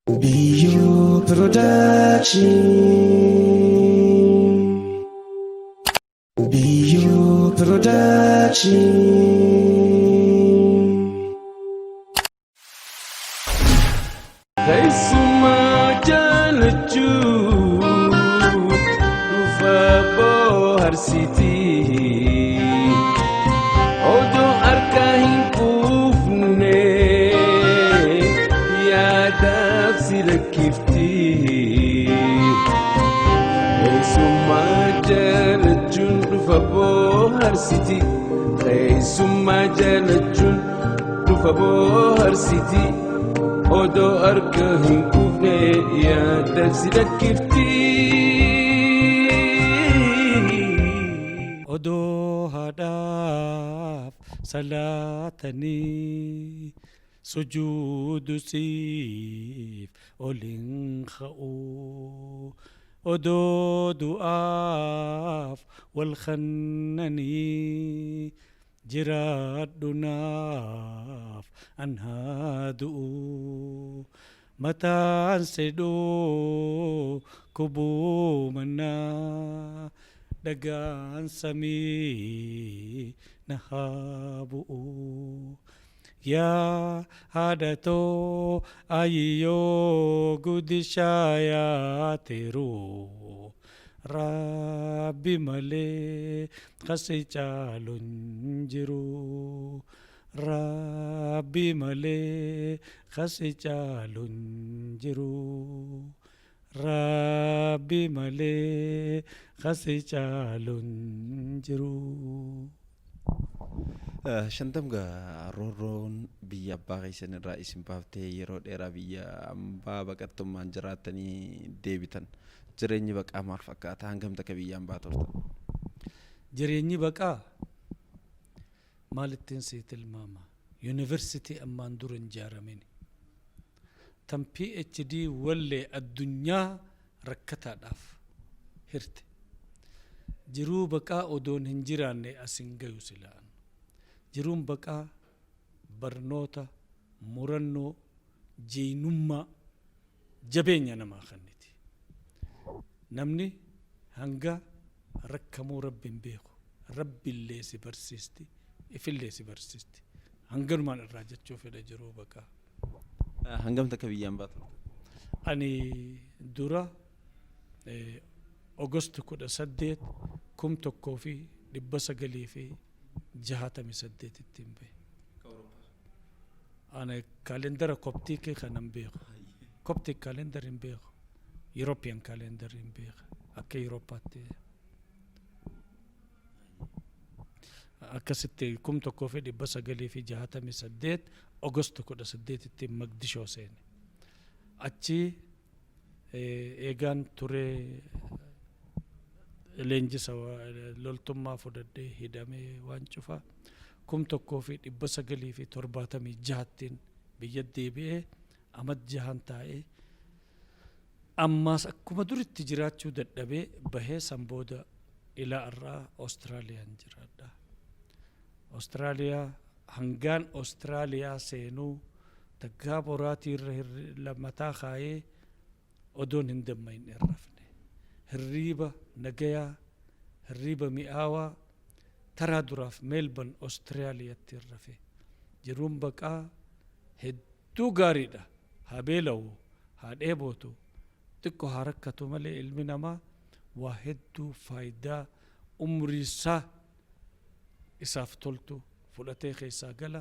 Biyyoo Production. Biyyoo Production. Keessumaa jaalachuu dhufa bohaarsitii odoo harka hin quufne yaadaaf si lakkifti. Keessumaa jaalachuun dhufa bohaarsitii keessumaa jaalachuun dhufa bohaarsitii. Odoo harka hin quufne yaadaaf si lakkifti. Odoo haadhaaf salaatanii sujuudu siif ol hin ka'u. Odoo du'aaf wal khannanii jiraadhu naaf an haa du'u. Mataan si dhukkubuu mannaa dhagaan samii na haa bu'u. Yaa haadha too ayiyyoo guddishaa yaateeru. Rabbi malee kasi caalu hin jiru. Rabbi malee kasi caalu hin jiru. Rabbi malee kasi caalu hin jiru. Shantam gaa roorroon biyya abbaa keessan irraa isin baaftee yeroo dheeraa biyya ambaa baqattummaan jiraattanii deebitan. Jireenyi baqaa maal fakkaata? Hangam takka biyya ambaa turtan? Jireenyi baqaa maalittiin sii tilmaama? Yuunivarsiitii ammaan dura hin ijaaramini. Tan PhD wallee addunyaa rakkataadhaaf hirte. Jiruu baqaa odoon hin jiraanne as hin gayu silaan. Jiruun baqaa barnoota, murannoo, jeenummaa, jabeenya namaa kenniti. Namni hanga rakkamuu Rabbi hin beeku. Rabbi illee si barsiisti, ifillee si barsiisti. Hanganumaan irraa jechuu fedha jiruu baqaa. Hangam takka biyya ambaa turtan? Ani dura August 18, 1968tti hin bahe. Ani kaalendara Koptiikii kana hin beeku. Coptic calendar hin beeku. European calendar hin beeku. Akka Europaatti. Akkasitti 1968 August 18tti Magdishoo seene. Achi eegaan turee leenjisa loltummaa fudhadhee hidhamee waan cufaa 1976ttiin biyya deebi'ee amat jahan taa'ee ammaas akkuma duritti jiraachuu dadhabee bahee san booda ilaa irraa Austraaliyaan jiraadha. Austraaliyaa hangaan Austraaliyaa seenuu taggaa boraatii irra mataa kaayee odoon hin dammayin hin rafne. Hirriiba nagayaa, hirriiba mi'aawaa taraa duraaf Meelban Austraaliyaatti hin rafe. Jiruun baqaa hedduu gaariidha. Haa beela'u, haa dheebootu, xiqqoo haa rakkatu malee ilmi namaa waa hedduu faayidaa umriisaa isaaf toltu fudhatee keessaa gala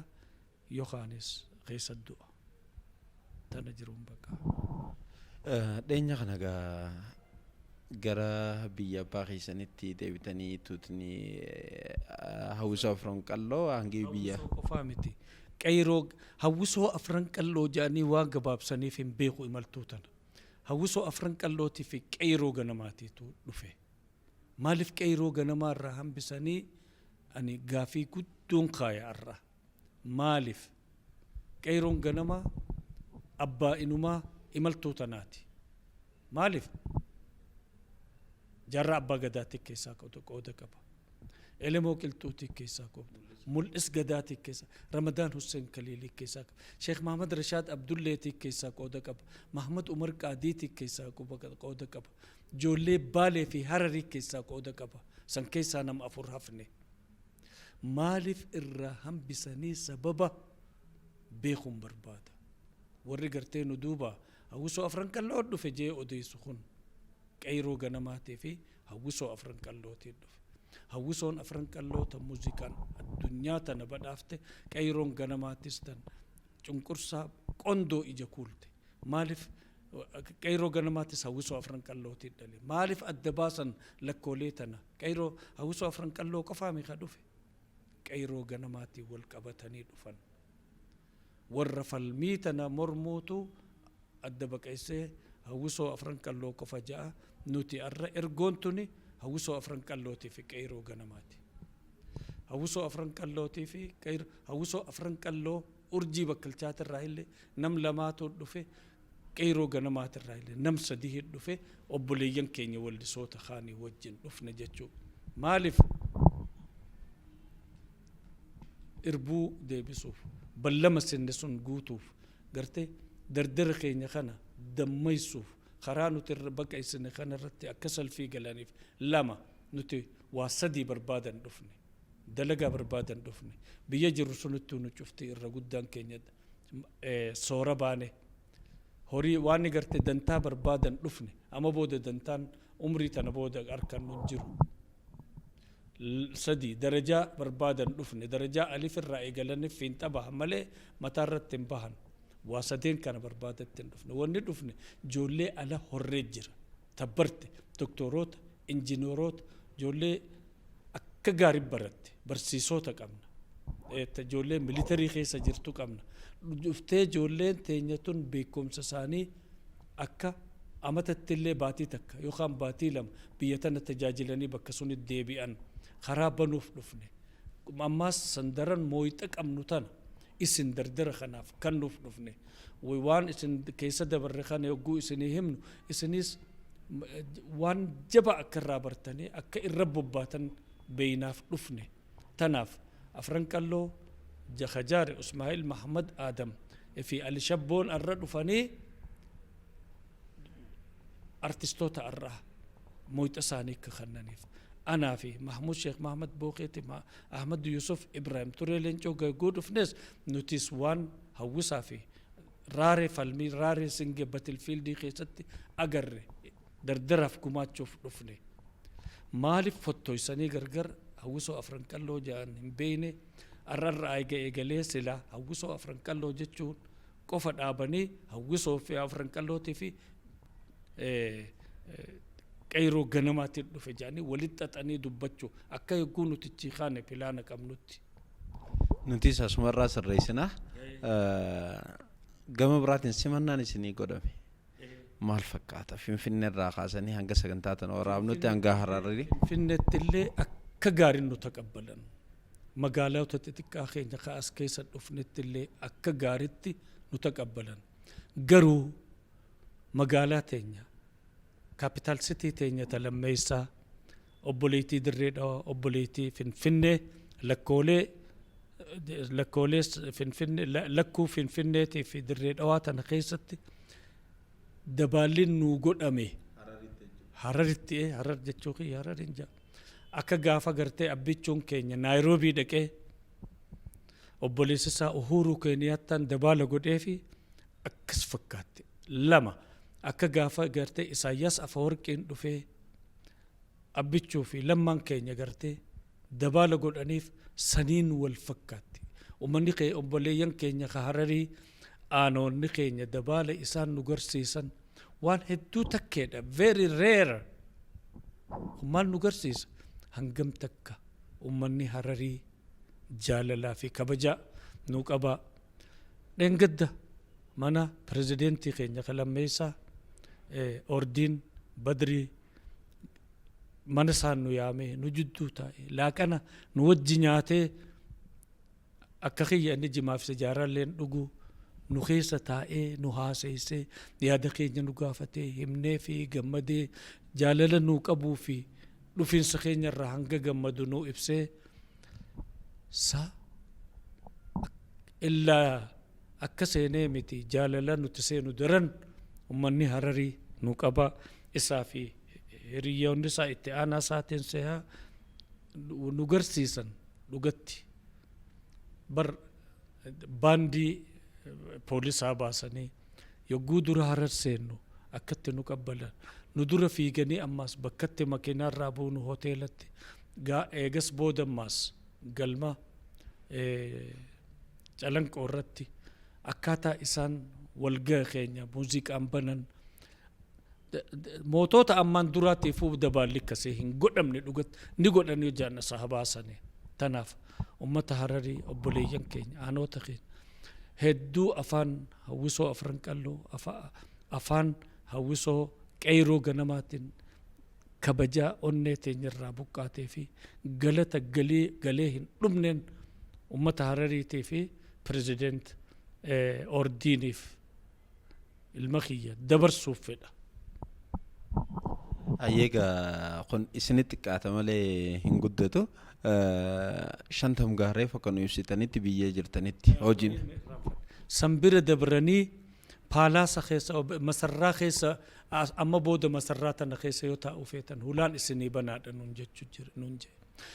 yookaanis keessa du'a. Tana jiruun baqaa. Dhiyeenya kana gaa gara biyya abbaa keessanitti deebitanii tuutni hawwisoo Afran Qalloo hangi biyya. Hawwisoo qofaa miti. Qeyroo hawwisoo Afran Qalloo jedhanii waan gabaabsaniif hin beeku imaltuu tana. Hawwisoo Afran Qallootii fi qeyroo ganamaatiitu dhufe. Maaliif qeyroo ganamaa irraa hambisanii ani gaafii guddoon kaaya irraa. Maaliif? Qeyroon ganamaa abbaa inumaa imaltuu tanaati. Maaliif? Jaarraa abbaa gadaatti keessaa qooda qaba. Elemoo Qilxuutii keessaa qooda, Mul'is Gadaatii keessaa, Ramadaan Hussein Kaliilii keessaa qaba, Sheekh Mahamad Rashaad Abdulleetii keessaa qooda qaba, Mahamad Umar Qaadiitii keessaa qooda qaba, ijoollee Baalee fi Hararii keessaa qooda qaba. San keessaa nama afur hafne. Maaliif irraa hambisanii? Sababa beekuun barbaada. Warri gartee nu duuba Hawwisoo Afran Qalloo dhufe jee odeessu kun Qeyroo Ganamaatii fi Hawwisoo Afran Qallootiin dhufe. Hawwisoon Afran Qalloo tan muuziqaan addunyaa tana badhaafte, Qeyroon Ganamaatis tan cunqursaa qondoo ija kuulte. Maaliif Qeyroo Ganamaatis Hawwisoo Afran Qallootiin dhale? Maaliif adda baasan lakkoolee tana? Qeyroo Hawwisoo Afran Qalloo qofaa meeqa dhufe? Qeyroo Ganamaatiin wal qabatanii dhufan. Warra falmii tana mormuutu adda baqeessee Hawwisoo Afran Qalloo qofa ja'a. Nuti arra ergoon tuni Hawwisoo Afran Qallootii fi Qeyroo Ganamaati. Hawwisoo Afran Qallootii fi Qeyroo, Hawwisoo Afran Qalloo Urjii Bakkalchaatirraa illee nam lamaatu dhufe, Qeyroo Ganamaatirraa illee nam sadii dhufe. Obboleeyyan keenya wallisoota kaanii wajjin dhufne jechuu. Maaliif? Irbuu deebisuuf, ballama sinne sun guutuuf, gartee dardara keenya kana dammaysuuf, karaa nuti irra baqeessine kana irratti akka salfii galaniif. Lama, nuti waa sadii barbaadan dhufne. Dalagaa barbaadan dhufne. Biyya jirru sunittuu nu cufti irra guddaan keenya soora baane, horii waan garte dantaa barbaadan dhufne. Amma booda dantaan umrii tana booda harkan nu jiru. Sadi, darajaa barbaadan dhufne. Darajaa alif irraa eegalanii fiinxa bahan malee mataa irratti hin bahan. Waa sadeen kana barbaadatti hin dhufne. Wanni dhufne ijoollee ala horree jira, tabbarte, doktoroota, injineeroota, ijoollee akka gaarii baratte, barsiisota qabna, ijoollee militarii keessa jirtu qabna. Dhuftee ijoolleen teenya tun beekumsa isaanii akka amatatti illee baatii 1 yookaan baatii 2 biyya tana tajaajilanii bakka sunitti deebi'an karaa banuuf dhufne. Ammaas sandaran mooyixa qabnu tana isin dardara kanaaf kannuuf dhufne. Waan isin keessa dabarre kana yogguu isinii himnu, isinis waan jaba akka irraa bartanii akka irra bobbaatan beeynaaf dhufne. Tanaaf Afran Qalloo Jakajaare Usmaa'il Mahamad Aadam fi Ali Shabboon arra dhufanii artistoota arraa mooyxa isaanii akka kennaniif. Anaa fi Mahmud Sheekh Mahmad Booqeeti, Ahmad Yusuf Ibrahim Turee Leencoo gagguu dhufnes, nutis waan hawwisaa fi raaree falmii raaree singee battlefield keessatti agarre dardaraaf gumaachuuf dhufne. Maaliif fottoysanii gargar Hawwisoo Afran Qalloo jedhan hin beeyne. Arrarra eegalee sila Hawwisoo Afran Qalloo jechuun qofa dhaabanii Hawwisoo fi Afran Qallootii fi Qeyroo Ganamaatiin dhufe jedhanii walitti xaxanii dubbachuu akka yogguu nuti chiikaane pilaana qabnutti. Nutis asumarraa sirreessina. Gama biraatiin simannaan isinii godhame maal fakkaata? Finfinnee irraa kaasanii hanga sagantaa tana waraabnutti, hanga Hararii. Finfinneetti illee akka gaariin nu taqabbalan. Magaalota xixiqqaa keenya ka as keessa dhufnetti illee akka gaariitti nu taqabbalan. Garuu magaalaa teenya, capital city teenya ta lammeessaa, obboleettii Dirree Dhawaa, obboleettii Finfinnee, lakkoolee Finfinnee, lakkuu Finfinneetii fi Dirree Dhawaa tana keessatti dabaalliin nuu godhame Hararitti, Harar jechuu kiyya, Hararin jaa, akka gaafa gartee abbichuun keenya Naayiroobii dhaqee obboleessi isaa Uhuru Keeniyaattaan dabaala godheefi akkas fakkaatti. Lama, akka gaafa gartee Isaayyaas Afawarqiin dhufee Abbichuu fi Lammaan keenya gartee dabaala godhaniif saniin wal fakkaatti. Uummanni kee, obboleeyyan keenya ka Hararii, aanoonni keenya dabaala isaan nu garsiisan waan hedduu takkeedha. Very rare. Maal nu garsiisa? Hangam takka uummanni Hararii jaalalaa fi kabajaa nu qabaa. Dheengadda mana pirezidentii keenya ka lammeessaa, Ordiin Badrii, mana isaan nu yaamee nu jidduu taa'e, laaqana nu wajji nyaatee, akka kiyya inni jimaaf sijaaraallee dhugu, nu keessa taa'ee nu haaseessee, yaada keenya nu gaafatee, himnee fi gammadee, jaalala nuu qabuu fi Dhufiinsa keenyarraa hanga gammadu nuu ibsee sa illaa akka seenee miti jaalala nuti seenu daran ummanni Hararii nu qaba. Isaa fi hiriyyoonni isaa itti aanaa isaatiin sehaa nu garsiisan dhugatti bar baandii poolisaa baasanii yogguu dura Harar seennu akkatti nu qabbalan, nu dura fiiganii ammaas bakkatti makiinaarraa buunu hoteelatti gaa eegas booda ammaas galma Calanqoo irratti akkaataa isaan walga'a keenya muuziqaan banan mootota ammaan duraatiifuu dabaalli akkasii hin godhamne dhugatti ni godhanii hojjaanna sahabaasanii. Tanaaf ummata Hararii, obboleeyyan keenya, aanoota keenya hedduu afaan hawwisoo Afran Qalloo, afaan hawwisoo Qeyroo ganamaatiin kabajaa onnee teenyarraa buqqaatee fi galata galii galee hin dhumneen ummata Harariitii fi pirezideent Ordiiniif ilma kiyya dabarsuuf fedha. Egaa kun isinitti xiqqaata malee hin guddatu. 50 gaarreef akka nu ibsitanitti biyya jirtanitti hojiin. San bira dabranii paalaasa keessa, masarraa keessa, amma booda masarraa tana keessa yoo taa'uu feetan hulaan isinii banaadha nuun jechuu jira nuun jee.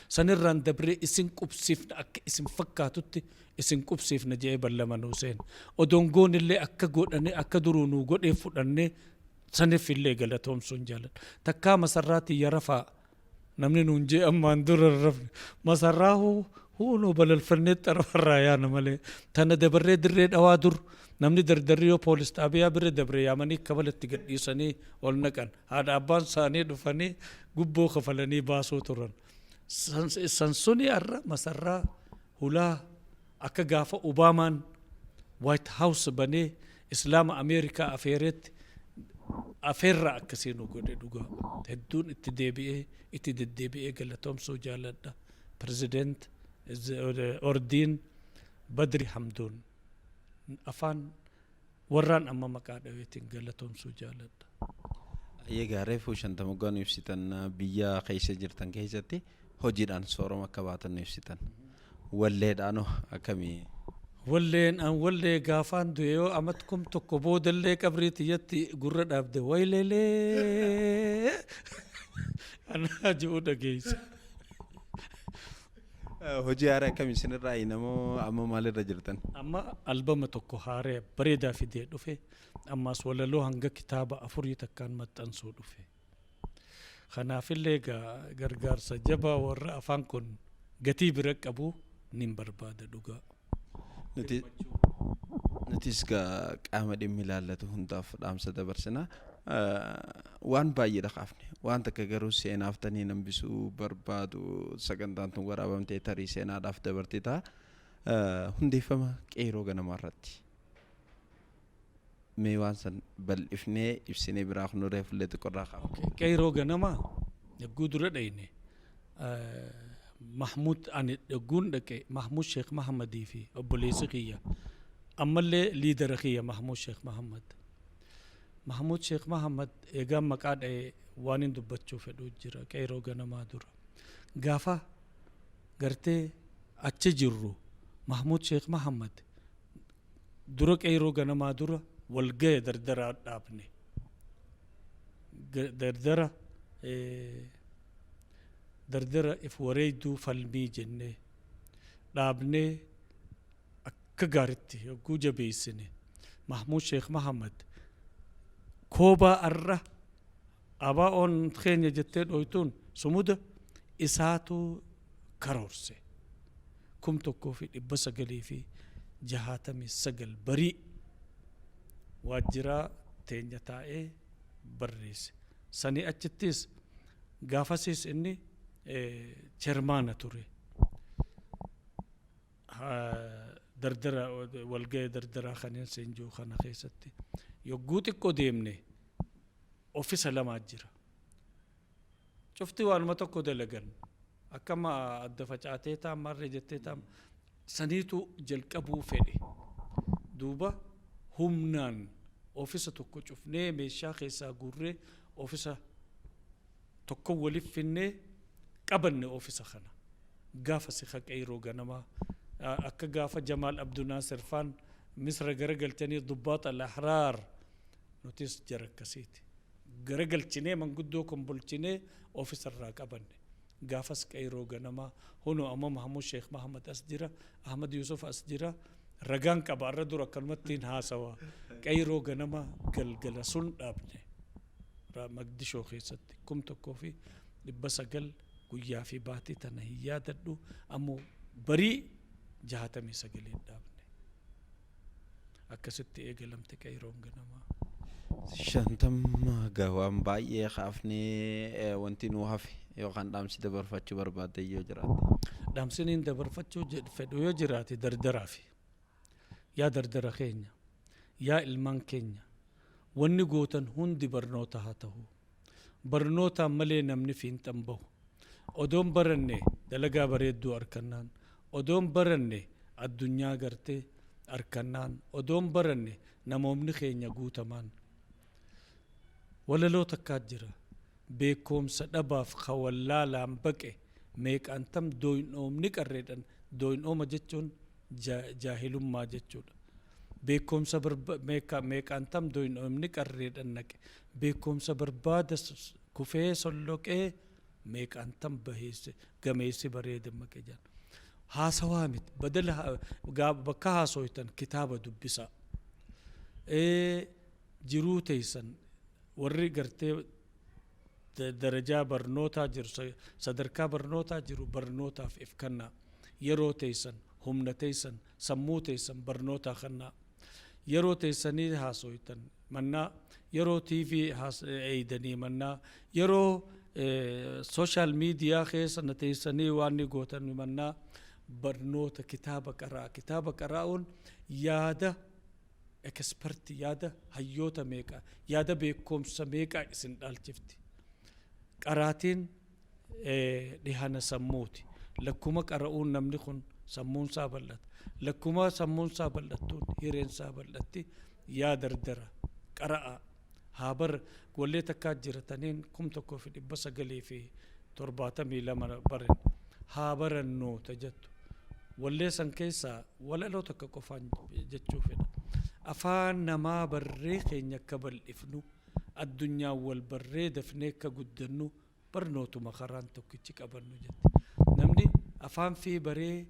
Sanirraan dabree isin qubsiifna, akka isin fakkaatutti isin qubsiifna jedhee ballama nuu seene. Odoon goonillee akka godhanii akka duruu nuu godhee fudhannee saniif illee galatoomsuun jaaladha. Takkaa masarraa tiyya rafaa namni nuun jee ammaan dura hin rafne. Masarraa huunoo balalfannee xarafarraa yaana malee. Tana dabarree Dirree Dhawaa dur namni dardarri yoo poolis xaabiyaa bira dabre yaamanii kabalatti gadhiisanii ol naqan. Haadha abbaan isaanii dhufanii gubboo kafalanii baasuu turan. San suni har'a masarraa hulaa akka gaafa Obaamaan White House banee Islaama Ameerikaa afeereetti afeerraa akkasii nu godhe dhugaa. Hedduun itti deebi'ee itti deddeebi'ee galatoomsuu jaaladha. Pirezideent Ordiin Badri Hamduun afaan warraan amma maqaa dhaweetiin galatoomsuu jaaladha. Egaa reefuu 50 waggaa nu ibsitan, biyya keessa jirtan keessatti hojiidhaan sooroma akka baatan nu ibsitan. Walleedhaanoo akkamii? Walleen an wallee gaafaan du'e yoo amat 1000 boodallee qabrii tiyyatti gurra dhaabde wayleelee anaa ji'u dhageessa. Hojii haaraa akkamii isinirraa namoo amma maalirra jirtan? Amma albama tokko haaree bareedaa fidee dhufe, ammaas walaloo hanga kitaaba afurii takkaan maxxansuu dhufe. Kanaafillee gargaarsa jabaa warra afaan kun gatii bira qabu nin barbaada dhugaa. Nutis qaama dhimmi ilaallatu hundaaf dhaamsa dabarsina. Waan baay'eedha kaafne. Waan takka garuu seenaaf tanii hambisuu barbaadu, sagantaan tun waraabamtee tarii seenaadhaaf dabarti ta'a. Hundeeffama Qeeroo ganamaa irratti. Mee waan san bal'ifnee ibsinee biraa kun reefullee xiqqoorraa kaafne. Qeyroo ganamaa yogguu dura dhayne Mahmud, ani yogguun dhaqe Mahmud Sheekh Mahamadii fi obboleessi kiyya ammallee liidara kiyya Mahmud Sheekh Mahamad. Mahmud Sheekh Mahamad eegaan maqaa dha'e waan hin dubbachuu fedhu jira Qeyroo ganamaa dura. Gaafa gartee achi jirru Mahmud Sheekh Mahamad dura Qeyroo ganamaa dura wal ga'e dardaraa dhaabne. Dardara dardara if wareeyduu falmii jennee dhaabnee akka gaaritti yogguu jabeessine Mahmud Sheekh Mahamad koobaa arra abaa'oon keenya jettee dhoytuun sumuda isaatu karoorse. 1969 barii waajjiraa teenya taa'ee barreesse. Sanii achittis gaafasiis inni chairmaana ture. Dardara walga'ee dardaraa kanneen seenjuu kana keessatti yogguu xiqqoo deemne ofisa lamaa jira. Cufti waanuma tokko dalagan akkama adda facaatee ta'a marree jettee ta'a saniitu jalqabuu fedhe. Duuba humnaan ofisa tokko cufnee meeshaa keessaa guurree ofisa tokko waliif finnee Qabanne oofisa kana. Gaafa si qeyroo ganamaa akka gaafa Jamaal Abdunaasir faan Misra garagalchanii Dubbaat al-Ahraar, nutis jara akkasiiti. Garagalchinee manguddoo kombolchinee oofisa irraa qabanne. Gaafas qeyroo ganamaa hunu amma Mahamud Sheekh Mahamad as jira, Ahmad Yusuf as jira, ragaan qaba. Arra dura akkanumattiin haasawa. Qeyroo ganamaa galgala sun dhaabne. Magdishoo keessatti 1900 guyyaa fi baatii tana hin yaadadhu, ammoo barii 69 dhaabne. Akkasitti eegalamte qeyroon ganamaa. 50 gawaan baay'ee kaafnee, wanti nuu hafe yookaan dhaamsi dabarfachuu barbaadde yoo jiraate. Dhaamsiniin dabarfachuu fedhu yoo jiraate, dardaraafi. Yaa dardara keenya, yaa ilmaan keenya, wanni gootan hundi barnoota haa ta'u. Barnootaan malee namni fiinxan bahu. Odoon baranne dalagaa bareedduu arkannaan, odoon baranne addunyaa gartee arkannaan, odoon baranne namoomni keenya guutamaan. Walaloo takkaa jira. Beekumsa dhabaaf kawallaalaan baqe meeqaan tam dooynoomni qarreedhan. Dooynooma jechuun jaahilummaa jechuudha. Beekumsa meeqaan tam dooynoomni qarreedhan naqe, beekumsa barbaada kufee solloqee, meeqaan tam baheesse gameessi bareeda maqe jedhan. Haasawaa miti, badala bakka haasoytan kitaaba dubbisaa. Jiruu teessan warri gartee darajaa barnootaa jiru, sadarkaa barnootaa jiru, barnootaaf if kennaa. Yeroo teessan, humna teessan, sammuu teessan barnootaa kennaa. Yeroo teessanii haasoytan mannaa, yeroo TV eeydanii mannaa, yeroo social media keessa na teessanii waan ni gootan mannaa, barnoota kitaaba qaraa. Kitaaba qaraa'uun yaada expertii, yaada hayyoota meeqaa, yaada beekumsa meeqaa isin dhaalchifti. Qaraatiin dhihana sammuuti. Lakkuma qara'uun namni kun sammuun isaa bal'ata. Lakkuma sammuun isaa bal'attuun hireen isaa bal'atti. Yaa dardara, qara'a haa bar. Wallee takkaa jirataniin 1972 baran, haa barannoota jettu. Wallee san keessaa walaloo takka qofaan jechuu fedha. Afaan namaa barree keenya akka bal'ifnu, addunyaa wal barree dafnee akka guddannu, barnootuma karaan tokkichi qabannu jetti. Namni afaan fi baree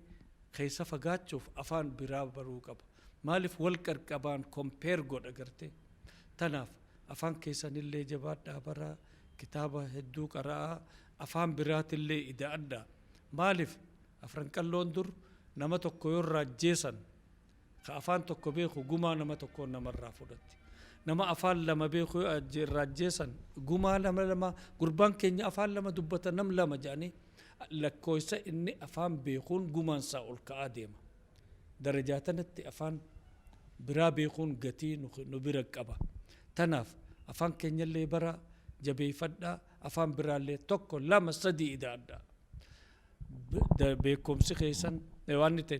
keessa fagaachuuf afaan biraa baruu qaba. Maaliif? Wal qarqabaan compare godha garte. Tanaaf afaan keessanillee jabaadhaa baraa, kitaaba hedduu qara'aa, afaan biraatillee ida'adhaa. Maaliif? Afran Qalloon dur nama tokko yoo irraa ajjeesan, ka afaan tokko beeku gumaa nama tokkoon namarraa fudhatti. Nama afaan lama beeku yoo irraa ajjeesan, gumaa lama lama, gurbaan keenya afaan lama dubbata, nam lama jedhanii lakkoofsa inni afaan beekuun gumaan isaa ol ka'aa deema. Darajaa tanatti afaan biraa beekuun gatii nu bira qaba. Tanaaf afaan keenyallee bara jabeeffadhaa, afaan biraallee tokko, lama, sadii ida'adhaa. Beekumsi keessan waan ta'e,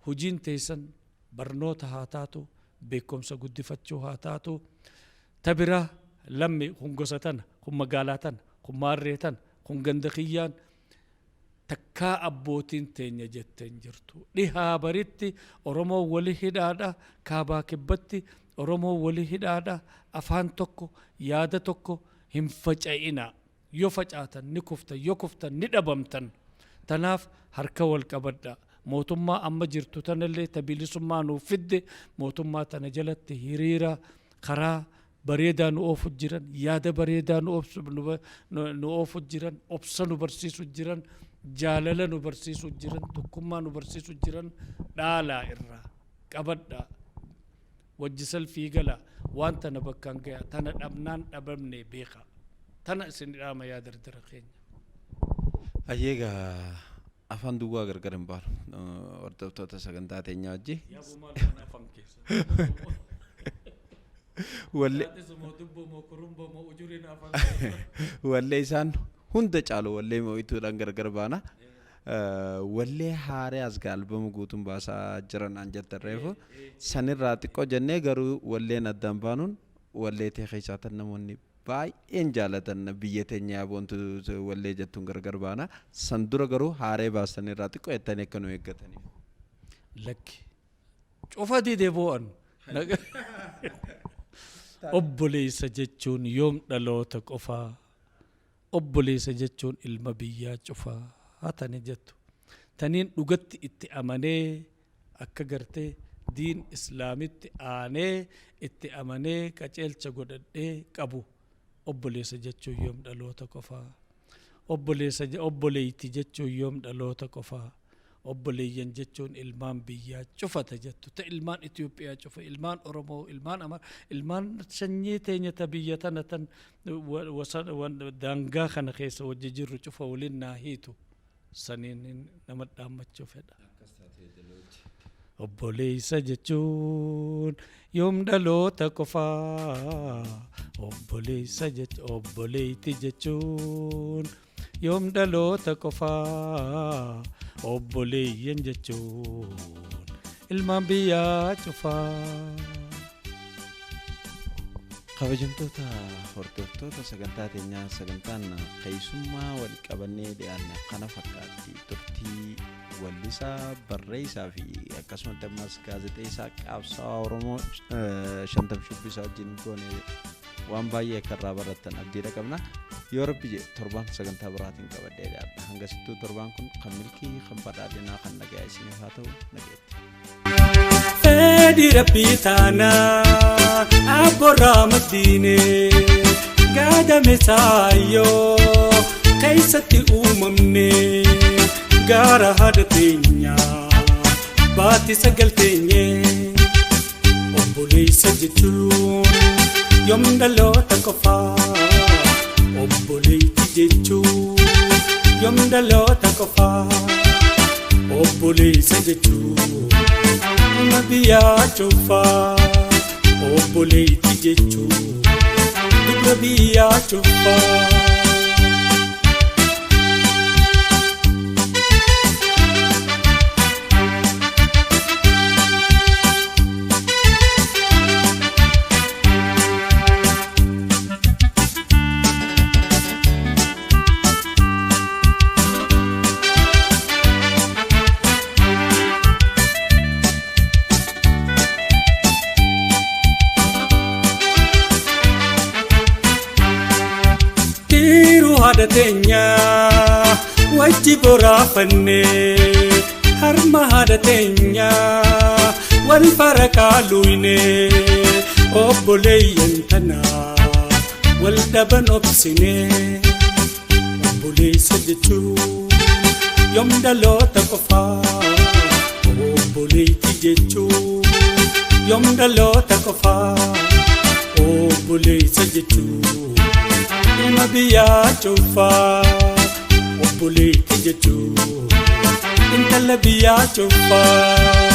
hojiin teessan barnoota haa taatu, beekumsa guddifachuu haa taatu. Ta biraa lammi kun gosa tana, kun magaalaa tana, kun maarree tana, kun ganda kiyyaan takkaa abbootiin teenya jetteen jirtu. Dhihaa baritti Oromoo wali hidhaadha, kaabaa kibbatti Oromoo wali hidhaadha, afaan tokko, yaada tokko, hin faca'ina. Yoo facaatan ni kuftan, yoo kuftan ni dhabamtan. Tanaaf harka wal qabadha. Mootummaa amma jirtu tanallee ta bilisummaa nuuf fidde, mootummaa tana jalatti hiriira karaa bareedaa nu oofu jiran, yaada bareedaa nu oofu jiran, obsa nu barsiisu jiran, jaalala nu barsiisu jiran, tokkummaa nu barsiisu jiran, dhaalaa irraa qabadhaa. Wajji salfii gala, waan tana bakkaan gaya. Tana dhabnaan dhabamne beeka. Tana isin dhaama, yaa dardara keenya. Ayyeegaa, afaan duwwaa gargar hin baanu hordoftoota sagantaa teenyaa wajji. Yaaboo, maal waan afaan keessa? Wallee Saaxisumoo, dubbumoo, kurumbomoo, ujuriin afaan keessa. Wallee isaan hunda caalu, wallee mo'ituudhaan gargar baana. Wallee haaree as albama guutuun baasaa jiran an jettan reefu sanirraa xiqqoo jennee, garuu walleen addaan baanuun wallee tee keessaa tan namoonni Baay'een jaalatan biyya teenya boontu wallee jettuun gargar baana. San dura garuu haaree baasan irraa xiqqoo jettanii akka nu eeggataniif. Lakki cufa dide boo'an. Obboleessa jechuun yoom dhaloota qofaa, obboleessa jechuun ilma biyyaa cufaa tani jettu. Taniin dhugatti itti amanee akka gartee diin islaamitti aanee itti amanee qaceelcha godhadhee qabu. Obboleessa jechuun yoom dhaloota qofaa, obboleessa obboleeyti jechuun yoom dhaloota qofaa, obboleeyyan jechuun ilmaan biyyaa cufata jettu, ta ilmaan Itoophiyaa cufa, ilmaan Oromoo, ilmaan Amar, ilmaan sanyii teenya ta biyya tana tan daangaa kana keessa wajji jirru cufa waliin naa hiitu saniin nama dhaammachuu fedha. Obboleessa jechuun yoom dhaloota qofaa, obboleessa jechuun, obboleeyti jechuun yoom dhaloota qofaa, obboleeyyan jechuun ilmaan biyyaa cufaa. Kabajamtoota hordoftoota sagantaa teenyaa, sagantaan keessummaa wal qabannee dhiyaanne kana fakkaatti. Turtii wallisaa, barreessaa fi akkasumatti ammas gaazexeessaa qabsaa'aa Oromoo Shantam Shubbisaa wajjin goone waan baay'ee akka irraa barattan abdiidha qabna. Yoo Rabbi jedhe torbaan sagantaa biraatiin qabadhee dhiyaadha. Hangasittuu torbaan kun kan milkii, kan badhaadhinaa, kan nagaa isiniif haa ta'u, nagaatti. Fedhi Rabbii taanaa abboorraa maddiine gaadame saayyoo keessatti uumamne gaara haadha teenyaa baatti sagal teenye. Obboleessa jechuun yoom dhaloota qofaa, obboleetti jechuun yoom dhaloota qofaa, obboleessa jechuun ilma biyyaa cufaa, obboleetti jechuun dubra biyyaa cufaa. Tiiru haadha teenyaa wajji boraafanne, harma haadha teenyaa wal farakaa luyne, obboleeyyan tanaa wal dhaban obsine. Obboleessa jechuun yoom dhaloota qofaa, obboleetti jechuun yoom dhaloota qofaa, obboleessa jechuun ilma biyyaa cufaa, obboleetti jechuun intala biyyaa cufaa.